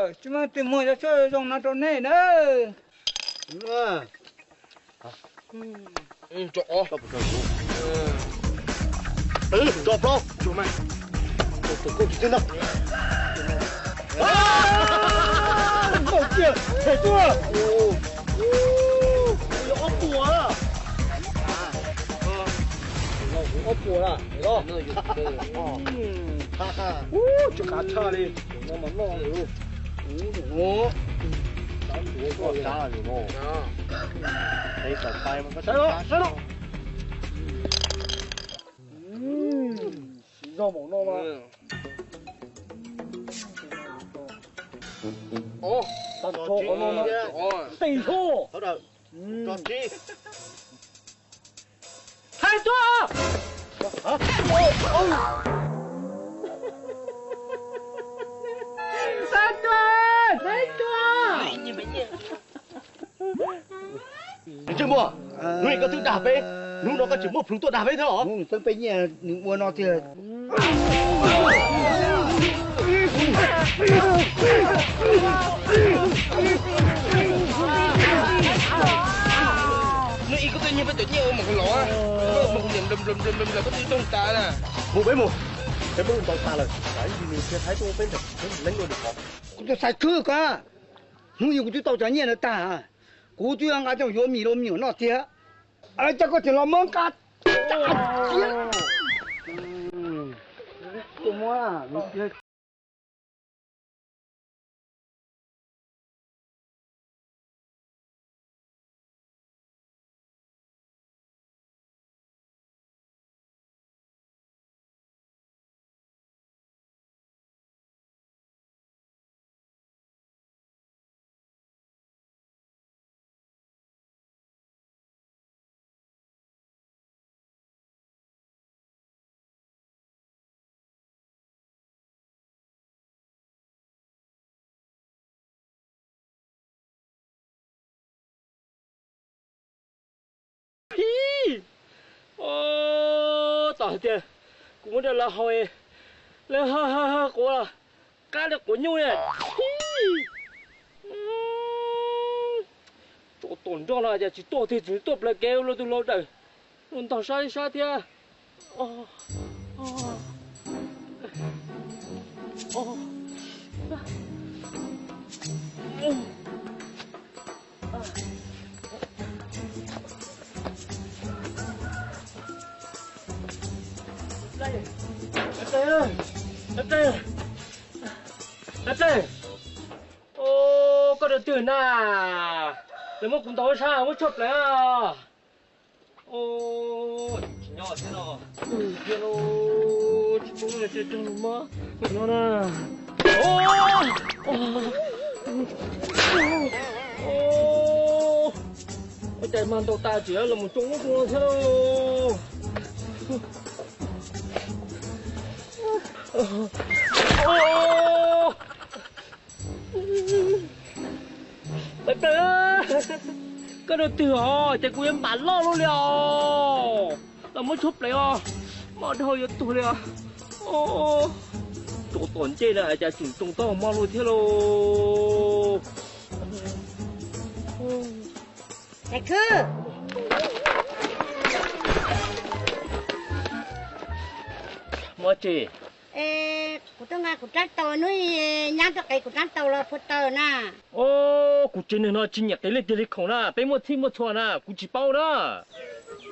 Tsis muaj tus muag cov tshuaj zoo no rau nej na. Tso plaub. Tus koj tsis txij no. Nkaum kiag, them tuaj. Ob puas. Ob puas na. Tsis qab tshaj li. Siv zog npaum no mas. Tag nrho qhov no mas. Tes nrho. Thaij tuaj! Thaij tuaj! Thaij tuaj! Ntsej muag, hnub ib koj twb dag peb, hnub no koj tseem muaj plhus tuaj dag peb thiab los? Peb nyiaj nws ua no tiag. Hnub ib koj twb nyiag peb cov nyiaj ua mus los, mus nplawm nplawm nplawm nplawm koj twb toog tas na. Mus peb mus, peb muab ntaus tas lawm, ib ntsis nws thiaj thaib tuaj peb ntawm peb leeb dua nws qhov. Kuv tus xaiv khwb ko, hnub ib kuv twb tau cov nyiaj ntawd tag, kuv twb nqa coj yuav mis rau me nyuam noj tiag. Cas koj tseem los muab nqa Phib, tau hais tias kuv muab rau lawv haus, lawv ha ha ha quav los qab li quav nyuj li. Tsov tom nroj no cas tsis tuaj tiag, tseem tuaj plawv kev ua luaj tus lau daws, ua ntog sab li sab thiab. Ab Pleej, koj rau twg na? Lawv muab kuv ntaus sab muab tshuaj pleev. Tsis nyob thiab no. Tsis nyob, tsis pub nws tsis tug mob no na. Ua cas mas ntaus tas tseem los mus tsoo lub tus no thiab lauj. Pais Pleej, koj rau twg os? Ces kuv yuav npam loj luaj li os. Los muab tshuaj pleev os, mob dhau yuav tuag li os. Tsov tom ntej na cas tseem tsoo tau mob luaj thiab lauj. Tais Khwb, mob tsis? Kuv tuaj nqa kuv rab taus, hnub nyab tuaj qiv kuv rab taus los phua taws na. Os, kuv tsev neeg no tsis nyiam qiv leej twg li khoom na, peb muaj txhij muaj txhua na, kuv tsis paub na.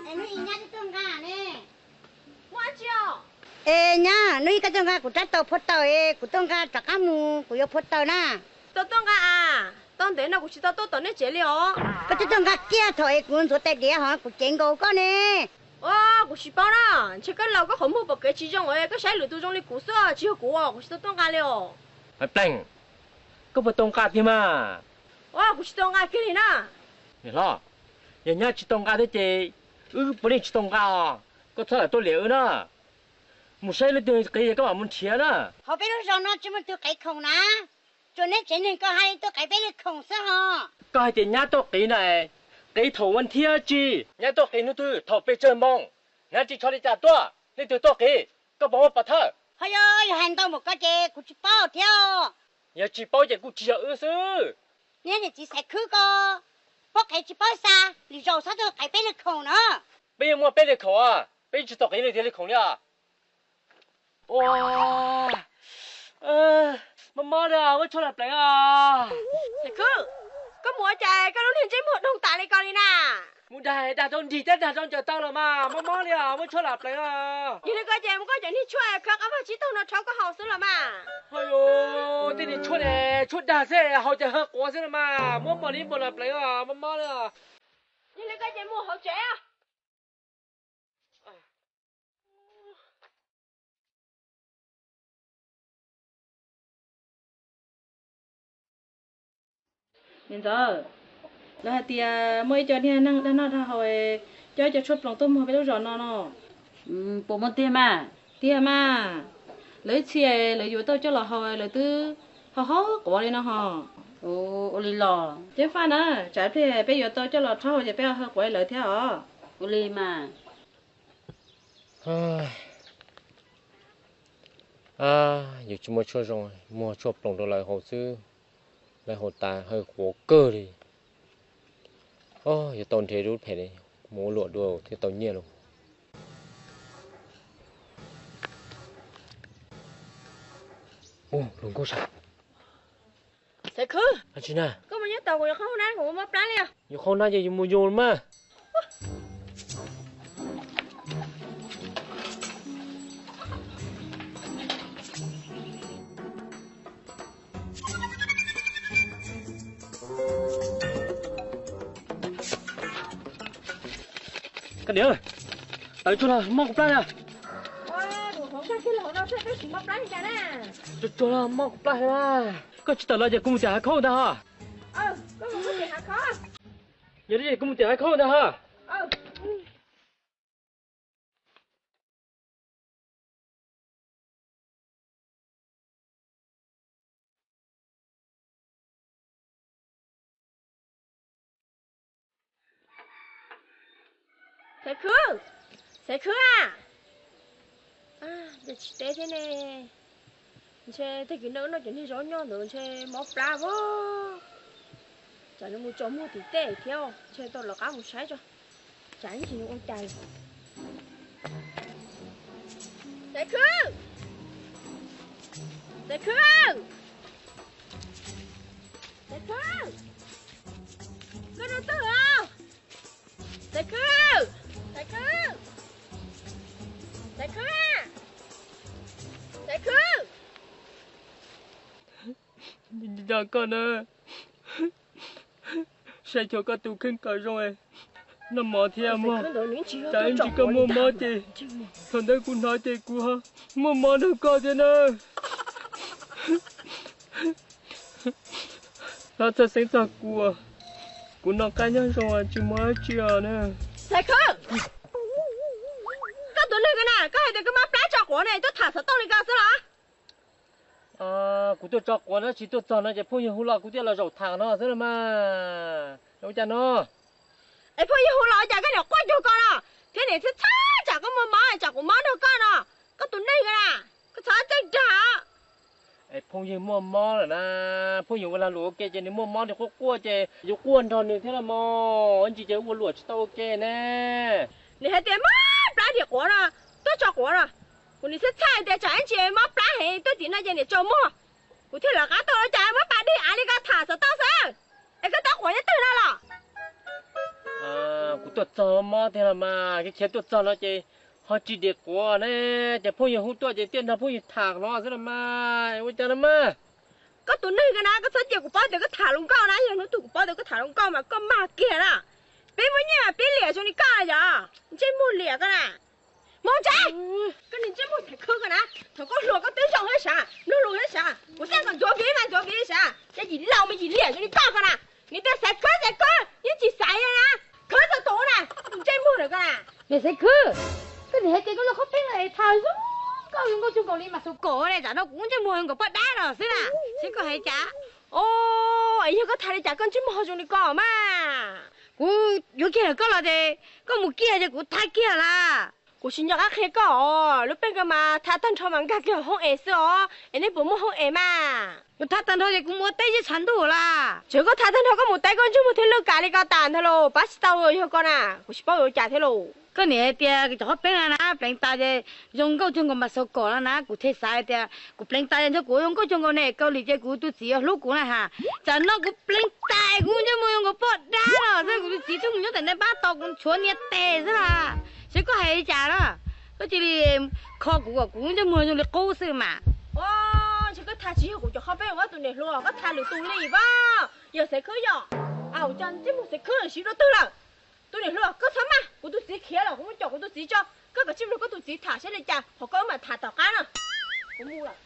Hnub ib nyab twb tuaj nqa ne. Muaj dab tsi os? Es nyab, hnub ib koj tuaj nqa kuv rab taus phua taws es kuv tuaj nqa rov qab mus, kuv yuav phua taws na. Tau tuaj nqa as, tau ntev no kuv tsis tau tuaj tom nej tsev li os. Koj twb tuaj nqa kiag thaum es kuv ntxuav tais diav hos kuv cev nkaus koj ne. Os, kuv tsis paub na, ntshe koj laus koj qhov muag pom kev tsis zoo es koj saib lwm tus zoo li kuv xwb, tsis yog kuv, kuv tsis tau tuaj nqa li os. Pais Pleej, koj puas tau nqa kiag mas? Os, kuv tsis tau nqa kiag li na. Niam hlob, yog nyab tsis tau nqa thiab ces wb puav leej tsis tau nqa os, koj txhob lam tuaj liam wb na. Mus saib leej twg qiv koj mam mus nrhiav na. Hauv peb lub zos no tsis muaj tus qiv khoom na, tsuas neb tsev neeg koj hais tuaj qiv peb li khoom xwb hos. Koj hais tias nyab tuaj qiv na, qiv thaum ua nthiab tsi? Nyab tuaj qiv hnub twg? Thaum pes tsawg moo? Hnav ris tsho li cas tuaj? Leej twg tuaj qiv? Koj puas muaj pov thawj? Ho yog, yog hais ntau npaum ko ces kuv tsis paub thiab os. Yog tsis paub ces kuj tsis yog wb xwb. Niag niam txiv Xaiv Khwb ko, paub qev tsis paub xa, lwm zaus txhob tuaj qev peb li khoom no. Peb yeej muaj peb li khoom, peb tsis tau qev li tiag li khoom li. Ua, mob mob li, muab tshuaj lam pleev os. Xaiv Khwb, koj mus ua cas koj lub niag ntsej muag doog tas li ko li na? Mus dag dag rau nrig thiab dag rau ncaws taw los mas, mob mob li os, muab tshuaj lam pleev os. Yog li ko ces muab koj cov niag tshuaj khawv qab vag tsib taug no rhaub koj haus xwb los mas. Ho yus tej niag tshuaj ne, tshuaj dag xwb, haus ces haw quav xwb los mas, muab npog li npog lam pleev os, mob mob li os. Yog li ko ces mus hauv tsev. Niam ntxawm, lawv hais tias muaj ib co niag neeg dag noj dag haus coj ib co tshuaj ploov tuaj muag peb lub zos no no. Puas muaj tiag mas? Tiag mas. Lawv ib txhia lawv yuav tau coj los haus lawv twb haw haw quav li no ho. Ua li los? Ceeb faj na, tsam ib pliag peb yuav tau coj los rhaub haus ces peb haw quav lawv thiab os. Ua li mas. Yus tsis muaj tshuaj zoo, muag tshuaj ploov rau lawv haus xwb, lawv haus tas haw quav kawg li. Yuav tau nrhiav lub phem li, mus ua luam dua thiaj tau nyiaj lauj. Ub, luag nkauj sas. Xaiv Khwb, tsis na, koj mus nyob tau, kuv yuav qhov hauv nab, kuv mob plab li os. Yuav qhov hauv nab ces yus mus yus mas. Koj niam, tawv tsuag los mob kuv plab na. Tsuag tsuag los mob kuv plab na. Koj tsis tawm los ces kuv mus tim hav khaub ntag ho. Yog li ces kuv mus tim hav khaub ntag ho. Xaiv Khwb, Xaiv Khwb a, cas tsis teb thiab ne? Ntshe tag kis no noj cov niag zaub nyob ntawd ntshe mob plab vog. Tsam nws mus tso muag tim tej thiab, ntshe tau lawv qab mus saib tso, tsam ib ntsis nws ua cas. Xaiv Khwb, Xaiv Khwb, Xaiv Khwb, koj rau twg os? Xaiv Khwb, Xaiv Khwb, Xaiv Khwb, Xaiv Khwb. Nco koj na, saib xyuas koj tus kheej kom zoo, noj mov thiab mog. Tsam ib ntsis koj muaj mob ces thaum ntawd kuv hnov ces kuv muaj mob nrog koj thiab na. Hlob txhawj xeeb txog kuv, kuv noj qab nyob zoo tsis muaj dab tsi os na. Xaiv Khwb, koj tus neeg ko na, koj hais tias koj mob plab tso quav ne, tuaj tham xov tooj li ko xwb los? Kuv tuaj tso quav na, tsis tuaj txog no ces phooj ywg hu los kuv thiaj los zaum tham no xwb los mas. Ua cas no? Es phooj ywg hu los ua cas koj niam quaj cuag ko no, thiab niam txhab txhab tsam koj muaj mob tsam kuv mob nrog koj no. Koj tus neeg ko na, koj txhob txawj dag. Es phooj ywg muaj mob lawm na, phooj ywg ua lag luam ua ke ces nws muaj mob nws quaj quaj ces yus quaj nrog nws thiab los mas, ib ntsis ces ua luam tsis tau ua ke ne. Nws hais tias mob plab tim quav no, tuaj tso quav no. Kuv nim txhab txhab tias tsam ib ntsis mob plab heev tuaj tim no ces niam tsaus muag, kuv thiaj lawv qab tuaj ua cas muab pas dig av li ko tham xov tooj xwb. Es koj tab quav nyob twg no los? Kuv tuaj txog mob tiag los mas, khiav tuaj txog no ces ho tsis dim quav ne, ces phooj ywg hu tuaj ces thiaj nrog phooj ywg tham no xwb los mas, ua cas no mas. Koj tus neeg ko na, koj txhob cia kuv paub tias koj tham hluas nkauj na, yog hnub twg kuv paub tias koj tham hluas nkauj mas koj mag kiag na. Peb muaj nyiaj mas peb liam zoo li koj yog ntsej muag liam koj na. Mus tsev, koj niag ntsej muag Xaiv Khwb ko na, thaum koj hluas koj twb zoo thiab sav, mloog lus thiab sav, kuv xav kom ntxuav viv mas ntxuav viv sav, ces yim laus mas yim liam zoo li koj ko na. Niam tias Xaiv Khwb, Xaiv Khwb, yeej tsis xaiv na, khwb txog tus na, ntsej muag ntawm ko na. Niam Xaiv Khwb, koj niam hais tias koj lub qhov peeb no es tham zoo nkauj zoo nkauj tsuag nkaus li mas xus kaum ne, tsam no kuv ntsej muag nkaus poj dab no xwb na, seb koj hais cas. O, es yog koj tham li cas koj ntsej muag zoo li ko mas? Kuv yuav kiag ntawm koj los ces koj mus kiag ces kuv thaiv kiag lawm. Kuv tsis nco qab qhia koj os, lub peej ko mas tham tag nrho mas nkag kiag hoob es xwb os, es nej puas muaj hoob es mas? Kuv tham tag nrho ces kuv mus ua teb zeb tshav ntuj lawm. Tseem koj tham tag nrho koj mus teb koj ntsej muag thiaj lwj kam li ko tas ntag lauj, pab tsis tau yog koj na, kuv tsis paub yuav ua cas thiab lauj. Koj niam hais tias cov qhaub peeb no na pleev tas ces zoo nkauj cuag nkaus npas xaus kom no na, kuv thiaj xav hais tias kuv pleev tas ces ntshe kuv zoo nkauj cuag nkaus niam Kaus Lim ces kuv tus txiv yuav hlub kuv na has. Tsam no kuv pleev tas kuv ntsej muag zoo nkaus poj dab no xwb, kuv tus txiv twb mus nyob tom nej pab tos kuv tshuav niag tes xwb las. Seb koj hais li cas na, koj cia li kho kuv kom kuv ntsej muag zoo li qub xwb mas. Ntshe koj tham tsis yog kuv cov qhaub peeb, koj tus niam hluas, koj tham lwm tus li as. Yog Xaiv Khwb yom? Au, cov ntsej muag Xaiv Khwb siv dua twg lawm? Tus niam hluas, koj txhob maj, kuv tus txiv khiav lawm, kuv mus caum kuv tus txiv tso, koj kav tsij mloog koj tus txiv tham saib li cas, qhov koj mam tham tom qab na.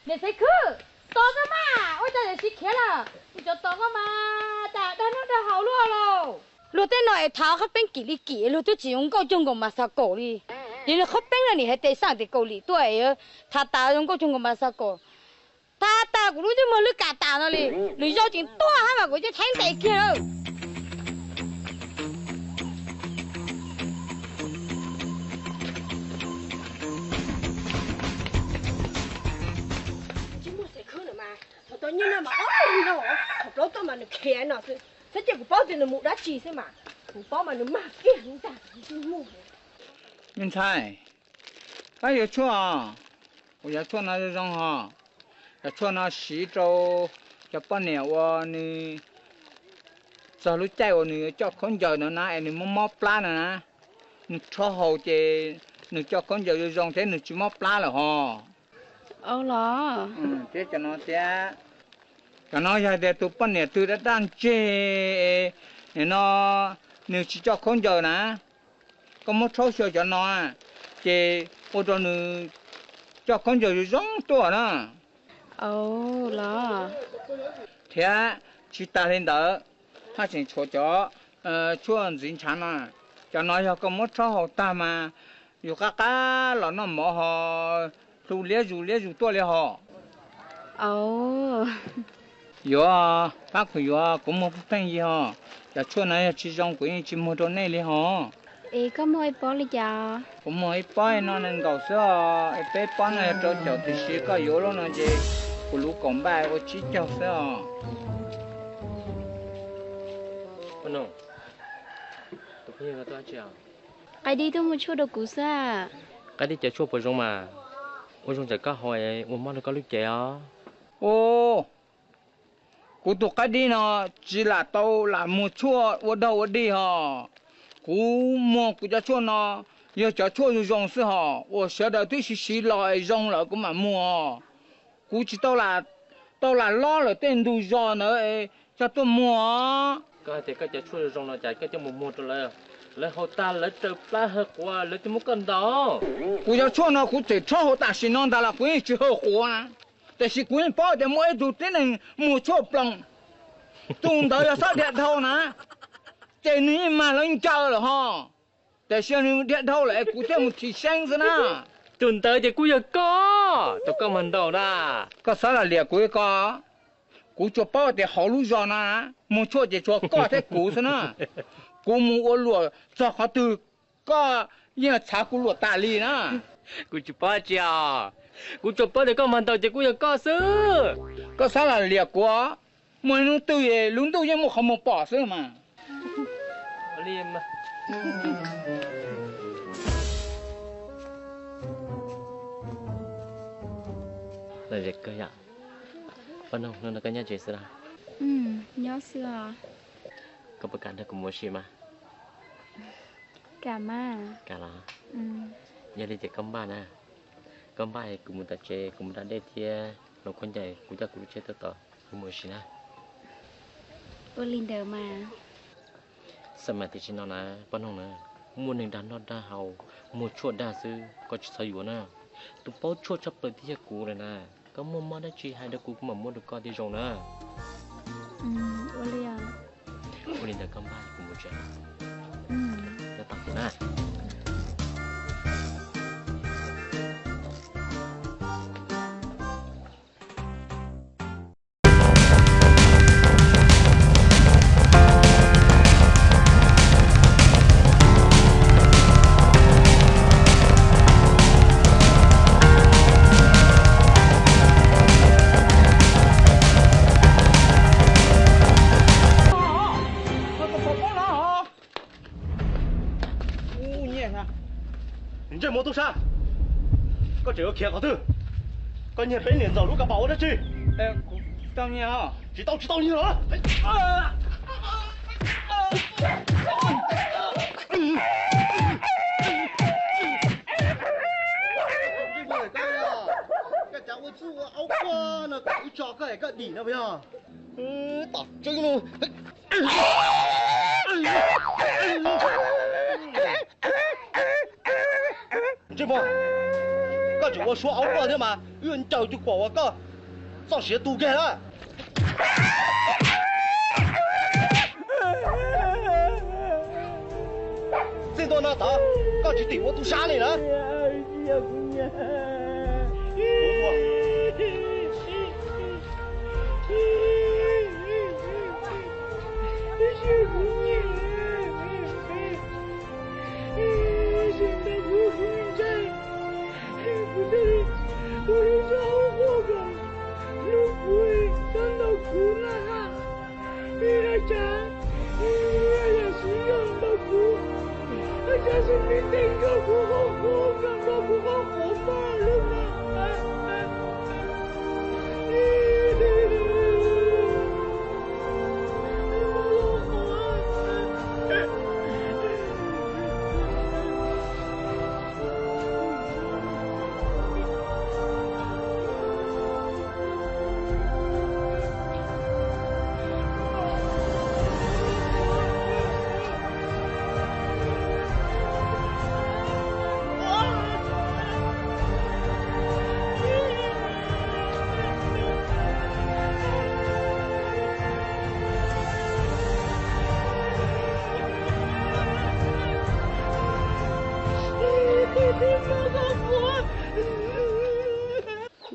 Niam Xaiv Khwb, tos koj mas, ua cas niam txiv khiav lawm? Kuv cov tos koj mas, cas dag noj dag haus luaj lauj. Luag tej no es tham qhaub peeb kim li kim, luag twb tsis zoo nkauj cuag nkaus mas xav kaum li. Ces nws qhaub peeb no nim hais tes xaj tes Kaus Lim tuaj es tham tas zoo nkauj cuag nkaus mas xav kaum. Tham tas kuv lub ntsej muag lwj kam tas no li, lwm zaus tseem tuaj hab mas kuv coj tshaib ntes kiag lawm. Ntsej muag Xaiv Khwb no mas, thaum tau nyiaj no mas ob peb no, thaum plaub tuaj mas nws khiav no xwb, xav cia kuv paub tias nws mus dab tsi xwb mas, kuv paub mas nws mag kiag ntag ntsej muag. Me ntxhais, koj yuav tshuaj, kuv yuav tshuaj no zoo zoo hos. Cov tshuaj no siv rau cov poj niam uas nws txog lub caij uas nws yuav coj khaub ncaws ntawd na es nws mob mob plab no na. Nws rho haus ces nws coj khaub ncaws zoo zoo thiab nws tsis mob plab lawm hos. Los, thiab cov no thiab. Cov no yog tias tus poj niam twg daj daj ntseg, nim no nws tsis coj khaub ncaws na, koj muab rhaub xyaw cov no, ces ua rau nws coj khaub ncaws zoo zoo tuaj na. Los, thiab tsis tas li ntawd, haj tseem tshuav cov tshuaj ntxiv ntshav no. Cov no yog koj muab rhaub haus tag mas yus qab qab los noj mov ho hlub liab zus liab zus tuaj li hos. Yuav, pab kuv yuav, kuv muag pheej yig hos. Cov tshuaj no yog tsis zoo kuv yeej tsis muag rau nej li hos. Es koj muag ib pob li cas? Kuv muag ib pob no nees nkaum xwb os, es peb pob no yog rau caum, tiam sis koj yuav lub no ces kuv luv kaum npaj ua tsib caug xwb os. Qaib Dib tuaj muag tshuaj rau kuv xwb. Qaib Dib, cov tshuaj puas zoo mas? Ua zoo tsam koj haus ua mob rau koj lub cev os. Kuv tus Qaib Dib no tsis lam tau lam muag tshuaj ua daug ua dig hos. Kuv muag kuv cov tshuaj no yog cov tshuaj zoo zoo xwb hos, uas sawv daws twb siv siv los es zoo lawm kuv mam muag. Kuv tsis tau lam lob lawm tej ntug zos ntawd coj tuaj muag. Koj hais tias koj cov tshuaj zoo zoo no cas koj coj mus muag rau lawv, lawv haus tag lawv raws plab haw quav lawv twb muab koj ntaus. Kuv cov tshuaj no kuv tseem rhaub haus tam sim no ntag los kuv yeej tsis haw quav na, tiam sis kuv yeej paub tias muaj ib tug tib neeg muag tshuaj ploom, tus ntawd yog xob dhia dhau na, ces nws yeej mag lawv ncaws lawm hos. Tiam sis nws dhia dhau lawm es kuv thiaj mus thim seeb xwb na. Tus ntawd ces kuj yog koj, tus koj mag ntaus na. Koj xob lam liam kuv ko, kuv tsuas paub tias hauv lub zos no muag tshuaj ces tshuav koj thiab kuv xwb na. Kuv mus ua luam txog qhov twg koj yeej txhav kuv luam tas li na. Kuv tsis paub tsi os, kuv tsuas paub tias koj mag ntaus ces kuj yog koj xwb. Koj xob lam liam kuv, muaj ib hnub twg lub ntuj yeej muaj qhov muag pom xwb mas. Poj noog, hnub no koj nyob tsev xwb los? Nyob xwb os. Koj puas kam nrog kuv mus ua si mas? Kam mas. Kam los? Yog li ces koj npaj na, koj npaj kuv mus tom tsev, kuv mus da dej thiab hluav khaub ncaws, kuv coj kuv lub tsheb tuaj tos, wb mus ua si na. Ua li ntawd mas. Xav mas tiam sis no na, poj noog na, muaj neeg dag noj dag haus, muag tshuaj dag xwb, koj tsis txhob yuav na. Tus paub tshuaj tshaj plaws twb yog kuv lawm na. Koj muaj mob dab tsi hais rau kuv, kuv mam muab rau koj thiaj zoo na. Ua li ntawd koj npaj kuv mus tsev, nyob tos kuv na. Sab, koj tseem yuav khiav qhov twg? Koj nyiag peb niam ntxawm lub kaus paum ua dab tsi? Kuv tau nyiag. Tsis tau, tsis tau nyiag los. Koj tsav ua txuj ua aub quaj no kom wb tso koj es koj dim no puas yog? Tom tseeb no. Ntsej muag, koj tseem ua suab aub quaj thiab mas wb yuav ncaws cuag kuam uas koj txoj sia tu kiag na. Txij ntua no tod koj tsis tim ua tub sab li na.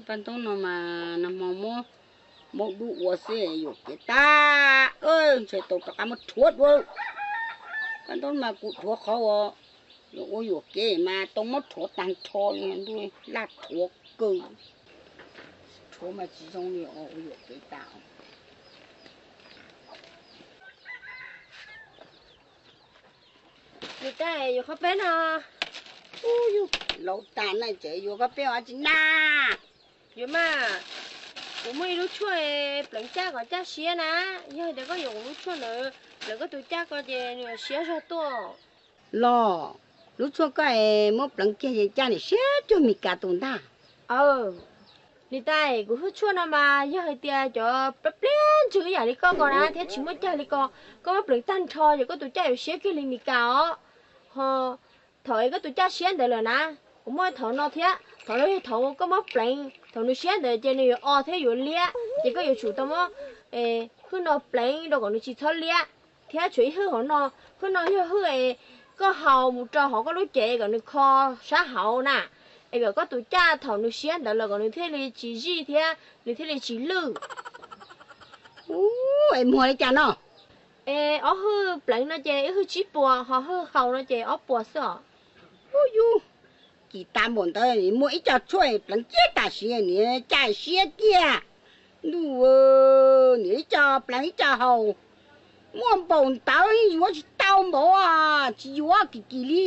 Paj Ntoob no mas nag hmo muab maub dub ua xwb yuam kev tag, ntshe tau rov qab muab rhuav dua. Paj Ntoob mas kuv rhuav qhov uas ua yuam kev mas tau muab rhuav tag nrho li ntuj, laj rhuav kawg. Rhuav mas tsis zoo li ua yuam kev tas. Niam tais, yuav qhov peb no. Laus tas na, ces yuav qhov peb ua tsi na? Yuav mas, kuv muaj ib lub tshuaj pleev caj kom caj siab na. Yog tias koj yuav kuv lub tshuaj ntawd pleev koj tus caj ko ces nws siab zog tuaj. Los, lub tshuaj koj es muab pleev kiag ces caj nws siab cuag Mes Kas tus ntag. Niam tais, kuv hwj tshuaj no mas yog hais tias cov pliab ntsws ib yam li koj ko na thiab tsis muaj cag li ko, koj muab pleev tag nrho ces koj tus caj yuav siab kiag li Mes Kas os. Ho thaum es koj tus caj siab ntawd lawm na, kuv muaj thauv no thiab, thauv no yog thauv koj muab pleev, thaum nws siab ntawd ces nws yuav o thiab yuav liab, ces koj yuav tsum tau muab hwj no pleev rau kom nws tsis txhob liab, thiab tshuav ib hwj hauv no. Hwj no yog hwj es koj haus mus rau hauv koj lub cev kom nws kho sab hauv na, es kom koj tus caj thaum nws siab ntawd lawm kom nws thiaj li tsis zij thiab nws thiaj li tsis lwj. Ub, es muag li cas no? Es ob hwj pleev no ces ib hwj tsib puas, ho hwj haus no ces ob puas xwb os. Ub yus, kim tas npaum ntawd muaj ib co tshuaj pleev kiag tam sim nws caj siab kiag. Ntuj, nws ib co pleev ib co haus, muaj npaum ntawd yuav tsis tau npaum, tsis yuav, kim kim li.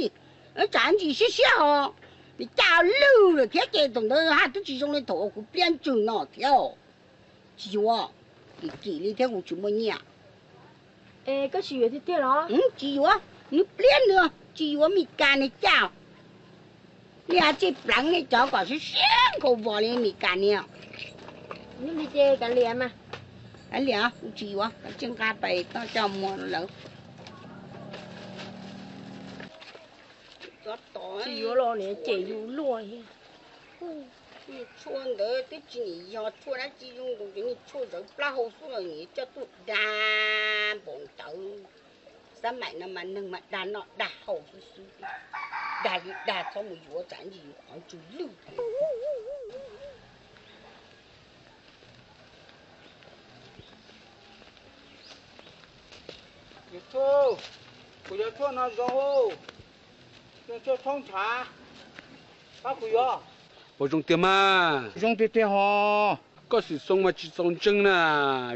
Tsam ntsis siab siab ho, nws caj lwj lawm thiab ces thaum ntawd haj twb tsis zoo li thaum kuv pliab ntsws no thiab. Tsis yuav, kim kim li thiab kuv tsis muaj nyiaj. Es koj tsis yuav tiag tiag los? Tsis yuav, nws pliab nws, tsis yuav Mes Kas nws caj. Li hais tsij pleev li cov kom siab siab nkaus vos li Mes Kas niag. Yog li ces kav liam mas. Kav liam, kuv tsis yuav, kav tsij nqa pais toj coj muag lawm. Tsis yuav los niam cem yus luaj. Tshuaj ntawd twb tsis nim yog tshuaj dab tsi zoo nkaus, cov niag tshuaj zawv plaub hau xwb los nim coj tuaj dag npaum ntawd. Xab maim no mas neeg mas dag noj dag haus xwb xwb, dag li dag txhob mus yuav tsam ntsis yus qhov ntsws lwj. Kuv cov tshuaj no zoo, tshuaj tshoob ntshav, pab kuv yuav. Ua zoo tiag mas. Zoo tiag tiag hos. Koj xwm xoo mas tsis txaus ntseeg na,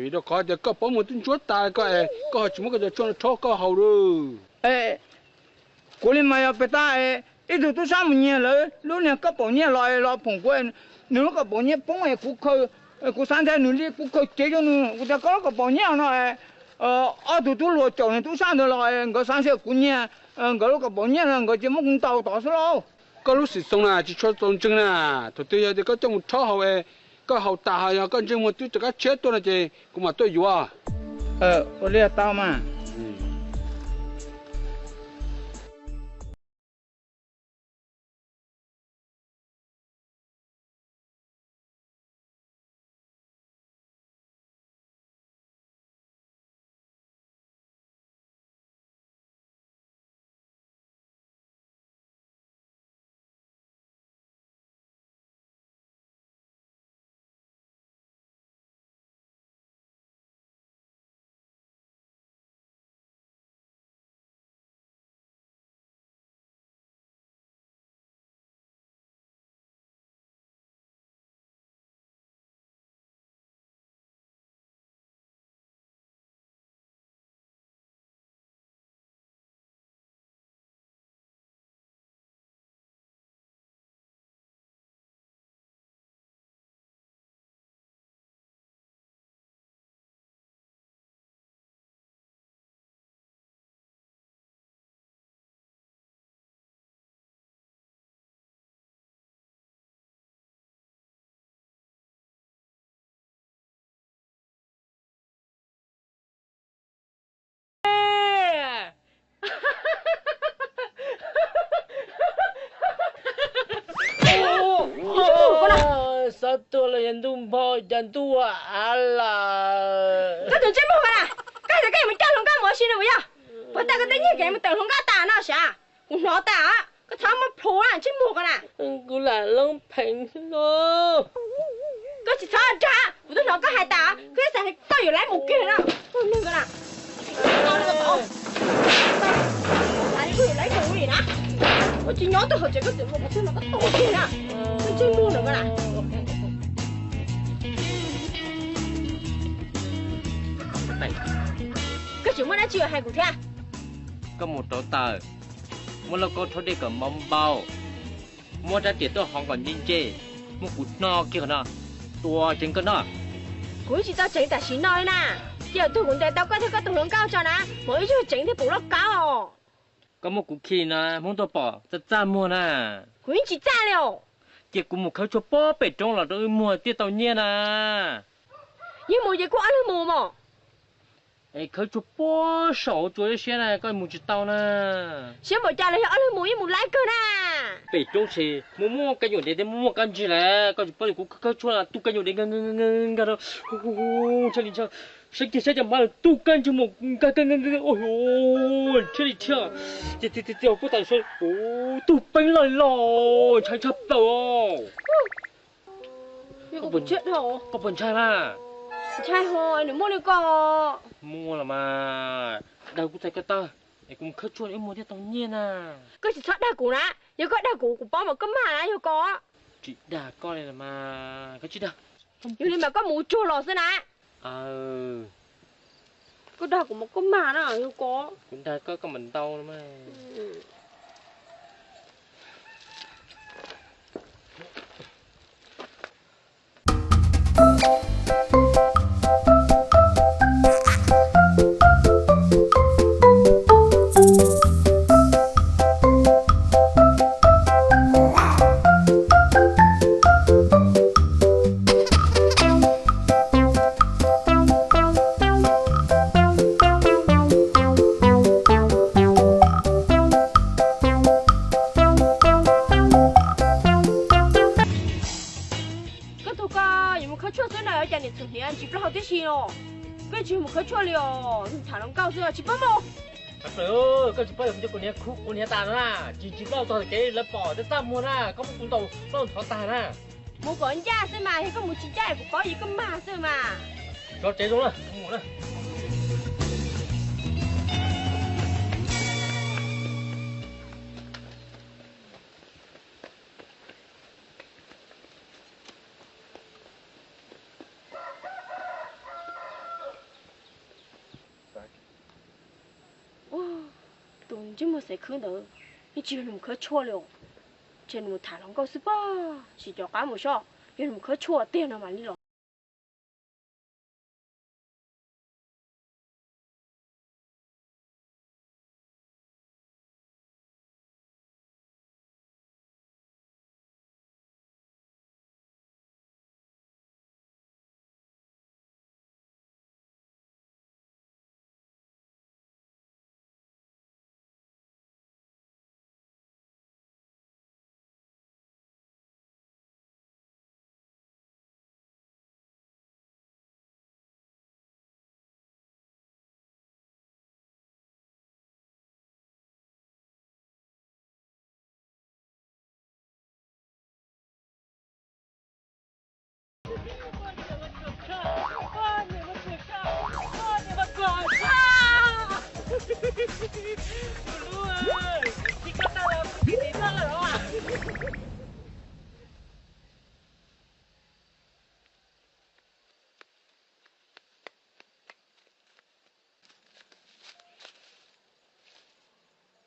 vim rau qhov tias koj paub muag twb ntsuab tas koj es koj ho tsis muab koj cov tshuaj no rhaub koj haus lawm. Kuv li mas yog pes tab es Ib tug tub sab mus nyiag lawv lub niag kaus paum nyiaj los los phoom kuv, nws lub kaus paum nyiaj poob es kuv khaws, kuv xav ntshai nws li kuv khaws cev rau nws, kuv tias koj lub kaus paum nyiaj no, ob tug tub hluas caum nws tub sab ntawd los nkawd xav ntshai kuv nyiag nkawd lub kaus paum nyiaj no nkawd cia muab kuv ntaus tod xwb lauj. Koj lub xwm txheej na tsis tshua txaus ntseeg na, thaum twg yog tias koj coj mus rhaub haus es koj haus tas ho yog koj ntsej muag twb rov qab tshiab tuaj no ces kuv mam tuaj yuav. Ua li tau mas. Xav tuag los yog ntuj npho cas ntuj ua av lawm. Koj tus ntsej muag ko na, koj hais tias koj yuav mus coj hluas nkauj mus ua si no puas yog? Puas tas koj twb nyiag kev mus tawm hluas nkauj tas no sav? Kuv hnov tas, koj txhob muab plhu na ntsej muag ko na. Kuv lam loob pheem no. Koj tsis txhob dag, kuv twb hnov koj hais tas, koj xav koj yuav laib mus kiag no. Koj neeg ko na, koj yuav laib mus li na. Koj tsis nyob twg hauv tsev koj tseem mus txog no koj tuag kiag na. Koj ntsej muag no ko na. Koj tseem muaj dab tsi hais kuv thiab? Koj mus rauv taws, muab lauj kaub rhaub dej kom npau npau, muab rab riam tuaj hov kom ntse ntse, muab kuv hno kiag qhov no, tua ceev koj noj. Kuv yeej tsis tau ceev tam sim no li na. Cia tug kuv ntes tau koj thiab koj tus hluas nkauj tso na, mam ib zaug ceev thiaj pum lauj kaub. Koj muab kuv khi na, Hmoob tuaj pom txaj txaj muag na. Kuv yeej tsis txaj li os. Cia kuv mus khawb tshuaj pob pem roob los rau wb muag thiaj tau nyiaj na. Yeej mus ces kuj ob leeg mus mos. Es khawb tshuaj pob saum hauv tsua siab na, koj mus tsis tau na. Siab npaum cas los yog ob leeg mus yeej mus laib kawg na. Pem roob ces muaj muaj kab nyuam dev thiab muaj muaj kab ntsig lawm, koj tsis paub li kuv khawb tshuaj na tu kab nyuam dev nkag nkag nkag nkag rau, hu hu hu, ntshai li ntshai, saib kiag saib cov hmab lawm tu kab ntsig mus nkag nkag nkag nkag, ua thiab li thiab. Ces tias tias tias kuv tas saib, tus peeb loj li loj, ntshai tshaj plaws os. Koj puas ntshai na? Ntshai ho, nws muaj li ko. Muaj los mas, dag kuv txhais ko taw, es kuv mus khawb tshuaj wb muag thiaj tau nyiaj na. Koj tsis txhob dag kuv na, yog koj dag kuv, kuv paub mas koj mag na yog ko. Tsis dag koj li mas, koj tsis dag. Yog li mas koj mus tsuag los xwb na. Koj dag kuv mas koj mag na yog ko. Kuv dag koj koj mam ntau no mas. Koj tug koj yuav mus khawb tshuaj xwb na, cas niam txhum hniav ntsis plaub hau tib si no. Koj tsis mus khawb tshuaj li os, tham hluas nkauj xwb tsis paub mus. Koj tsis paub yog kuv niam khu kuv niam tas no na, tsis ntsis plaub hau txog kev lawv pom txaj txaj muag na, koj muab kuv ntaus plaub hau ntxhov tag na. Mus kom ncaj xwb mas, yog koj mus tsis ncaj kuv paub yog koj mag xwb mas. Tso tsev zoo na, mus na. Tus ntsej muag xev khwb ntawd, Yeej tsis yog nws mus khawb tshuaj li os. Ces nws mus tham hluas nkauj xwb pob, tsis nco qab mus soj, yog nws mus khawb tshuaj tiag no mam li los.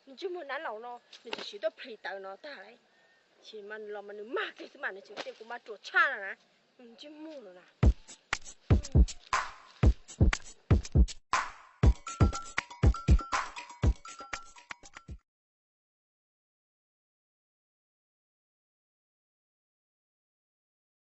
Ntsej muag nab laus no nws tsis siv tuaj plhis tawv no tag lawm. Tsis mas los mas nws mag kiag xwb mas nws tseem tias kuv mas ruam tshaj no na. Ntsej muag no na.